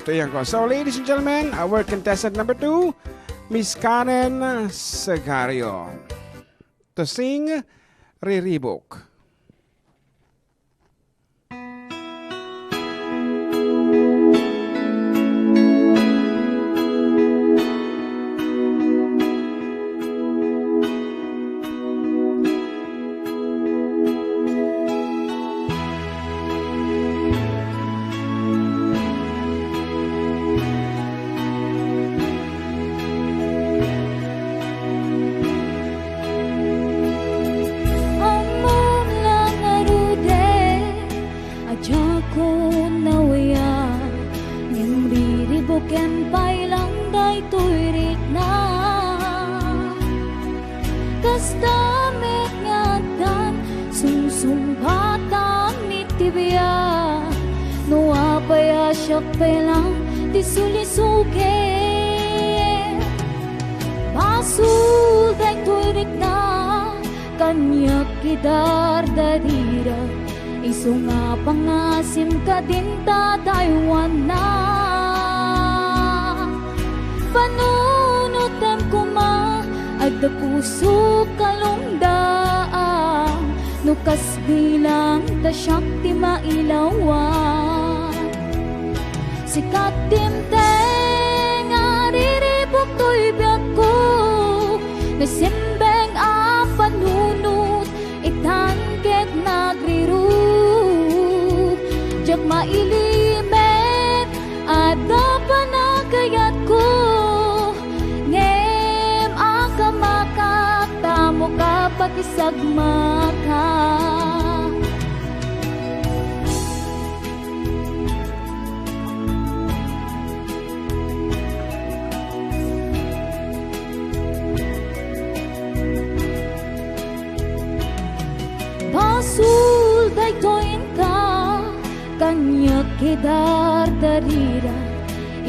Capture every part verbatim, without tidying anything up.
Tayo ko. So, ladies and gentlemen, our contestant number two, Miss Karen Segario. To sing Riribuk. Ammom la ngaruden a diakon nawaya, ngem riribuken pay lang daytoy rikna. Kasta met nga addan sungsungbatam iti biag, no apay a siak pay lang ti sulisugen. Basol daytoy rikna, kaniak idardarira, isu nga pangasim kadin ta daywanna. Panunotem koma, adda pusok a lungdaam, no kas bilang ta siak ti mailawan. Sika ti dimteng a riribuk toy biagko, nasimbeng a panunot, itan ket nagriruk. Diak mailimed, adda panagayatko, ngem akamakak, ta ammok a pakisagmaka. Basol daytoy inka, kaniak idardarira,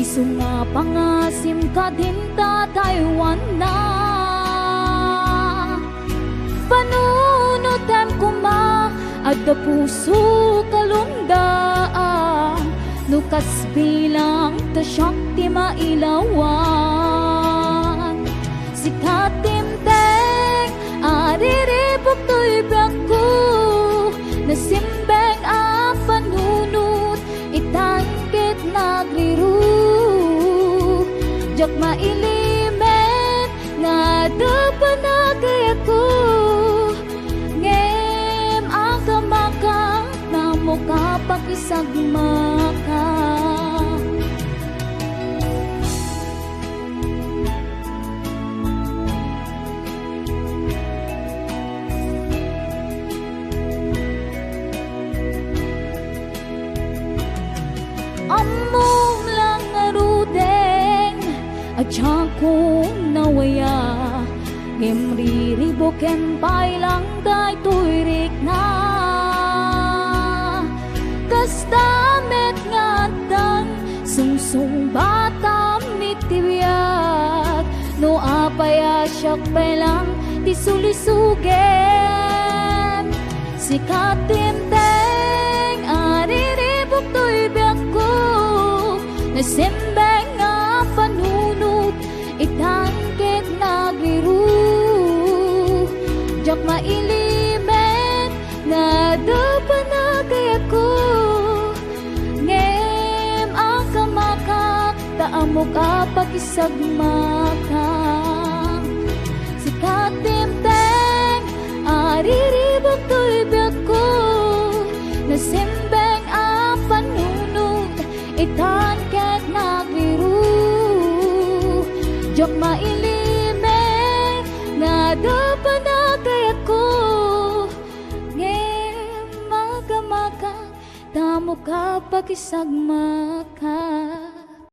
isu nga pangasim kadin ta daywanna. Panunotem koma, adda pusok a lungdaam, no kas bilang ta siak ti mailawan. Sika ti dimteng a riribuk toy biagko, nasimbeng a panunot, itan ket nagriruk. Diak mailimed nga adda panagayatko, ngem akamakak, ta ammok a pakisagmaka. Ammom la ngaruden a diakon nawaya, ngem riribuken pay lang daytoy rikna. Kasta met nga addan sungsungbatam iti biag, no apay a siak pay lang ti sulisugen. Sika ti dimteng a riribuk toy biagko, nasimbeng a panunot, itan ket nagriruk. Diak mailimed nga adda panagayatko, ngem akamakak, ta ammok a pakisagmaka. Sika ti dimteng a riribuk toy biagko, nasimbeng a panunot, itan ket nagriruk. Diak mailimed nga adda panagayatko, ngem akamakak, ta ammok a pakisagmaka.